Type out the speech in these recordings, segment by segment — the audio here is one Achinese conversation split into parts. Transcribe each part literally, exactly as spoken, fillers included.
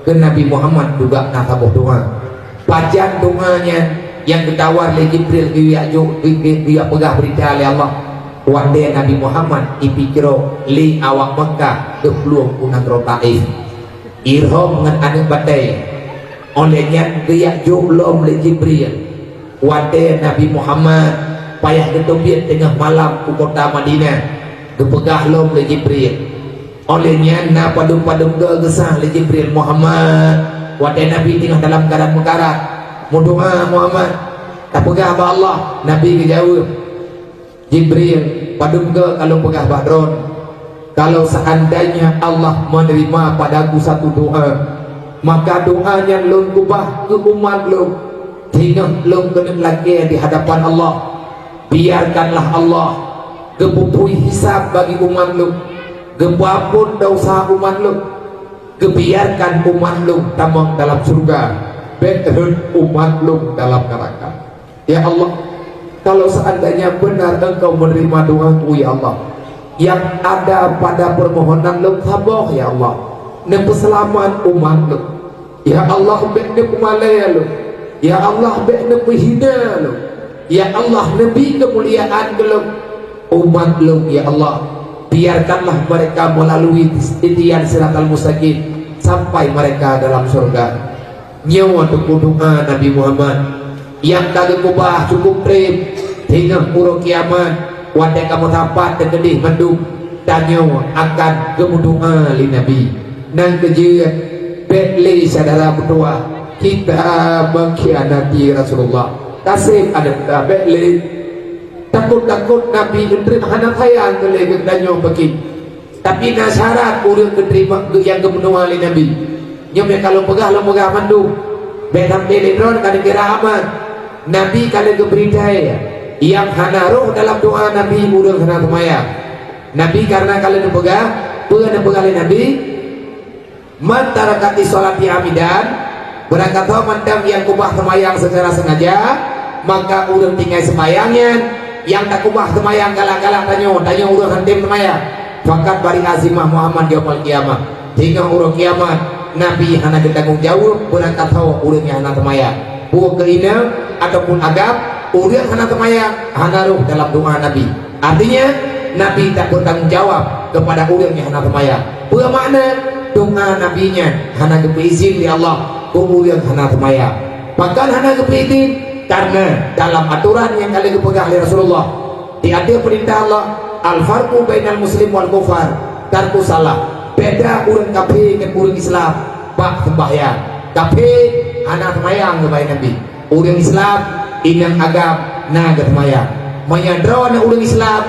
Keu Nabi Muhammad juga na saboh doa. Pajan doa nyan nyang geutawar lé Jibril geujak jok, geu-, geu-, geujak peugah beurita lé Allah. Watée Nabi Muhammad jipikeurok lé awak Makkah geuplueng u nanggroe Taif, irhom ngon aneuëk batée. Óh lheueh nyan geujak jok lom lé Jibril. Watée Nabi Muhammad payah geuteubiet teungoh malam u kota Madinah, geupeugah lom lé Jibril. Óh lheueh nyan na padub-padub goe geusah lé Jibril, "Muhammad!" Watée Nabi teungoh dalam keuadaan meukarat, "Meudoá, Muhammad! Tapeugah bak Allah!" Nabi geujaweueb, "Jibril, padub goe ka lôn peugah bak droen, kalau seandainya Allah menerima padaku satu doa, maka doa nyan lôn keubah keu umat lôn, teungoh lôn keuneuk lakée di hadapan Allah. Biarkanlah Allah geupeupui hisab bagi umat lôn, geupeuamphon desya umat lôn, geubiarkan umat lôn tamong dalam syeuruga, bék rhot umat lôn dalam neuraka." Ya Allah, kalau seandainya benar Engkau menerima doaku, ya Allah, yang ada pada permohonan lôn saboh, ya Allah, neupeuseulamat umat lôn. Ya Allah, bék neupeumalée lôn. Ya Allah, bék neupeuhina lôn. Ya Allah, neubi keumuliaan keu lôn. Umat lôn, ya Allah, biarkanlah mereka melalui titian Siratal Mustaqim sampai mereka dalam syurga. Nyoe teungku doa Nabi Muhammad nyang ka geukeubah cukup treb, teungoh uroe kiamat, watée kamoe sapat teukeudeh mandum, tanyoe akan geumeudoa lé Nabi. Nyang keujeuet, bék lé syedara meutuwah kita mengkhianati Rasulullah. Kaseb aneuk muda, bék lé. Takot-takot Nabi geutreun hana sayang keu lé geutanyoe bagi. Tapi na syarat ureuëng geuterima nyang geumeudoa lé Nabi. Nyoe meukalu peugah lom peugah mandum. Bék sampoe lé droen ka dikira aman. Nabi ka lheueh geubri thée, nyang hana rhoh dalam doa Nabi ureuëng hana seumayang. Nabi kareuna ka lheueh neupeugah, peue neupeugah lé Nabi? "Man taraka sholati amidan," beurangkat ho mantong nyang keubah seumayang seucara sengaja, maka ureuëng tinggai seumayang nyan, nyang takeubah seumayang galak-galak tanyoe, tanyoe ureuëng hantom seumayang, "faqad bari'a zimmahu Muhammad yaumal qiyamah." Teungoh uroe kiamat, Nabi hana geutanggong jaweueb beurangkat ho ureuëng nyang hana seumayang. Buet keu inong ataupun agam, ureuëng hana seumayang hana rhoh dalam doa Nabi. Artinya, Nabi tak bertanggung jawab kepada ureuëng nyang hana seumayang. Peue makna? Doa Nabi nyan hana geupeuizin lé Allah keu ureuëng hana seumayang. Pakon hana geupeuizin? Karena dalam atoran nyang ka lheueh geupeugah lé Rasulullah, di ateueh peurintah Allah, "Al-farqu bainal muslim wal kufar tarku shalah." Beda ureuëng kafé ngon ureuëng Islam bak seumbahyang. Kafé hana seumayang, geubai Nabi. Ureuëng Islam, inong agam na geuseumayang. Meunyoe droeneuh ureuëng Islam,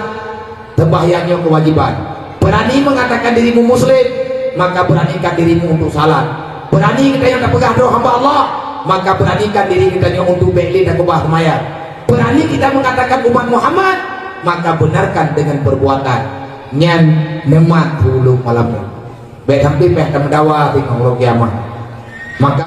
seumbahyang nyoe keuwajiban. Beurani meungatakan dirimu muslim, maka beuranikan dirimu untuk salat. Beurani geutanyoe tapeugah droe hamba Allah, maka beuranikan diri geutanyoe untuk bék lé takeubah seumayang. Beurani kita meungatakan umat Muhammad, maka beunarkan deungon peurbuatan. Nyan neumat ulôn malam nyoe. Bék sampoe pih tameudawa singoh uroe kiamat. Maka